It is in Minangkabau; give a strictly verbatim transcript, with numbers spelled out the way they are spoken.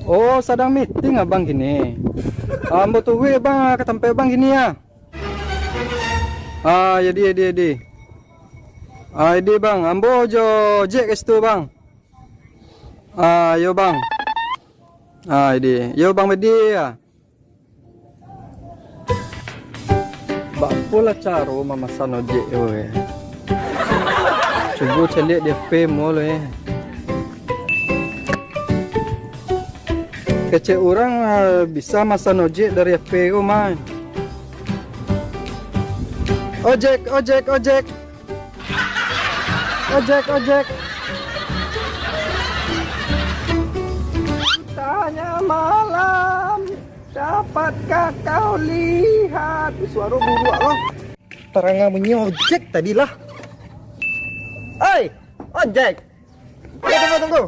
Oh, sadang meeting abang kini. Ambo turuik bang ka tampek bang kini ya. Ah, jadi, jadi, jadi. Ah, jadi bang, ambo jo Jack ka situ bang. Ah, yo bang. Ah, jadi. Yo bang, jadi ya. Baapolah caro mamasan ojek tu, eh? Cubo caliak di F P mo lo, eh. Kecek urang, ah, bisa masan ojek dari F P ko, man. Ojek, ojek, ojek. Ojek, ojek. Tanya malam, dapatkah kau lihat? Ih, suaro buruak lo. Tarang bunyi ojek tadi lah. Oi, ojek. Eh, tunggu, tunggu.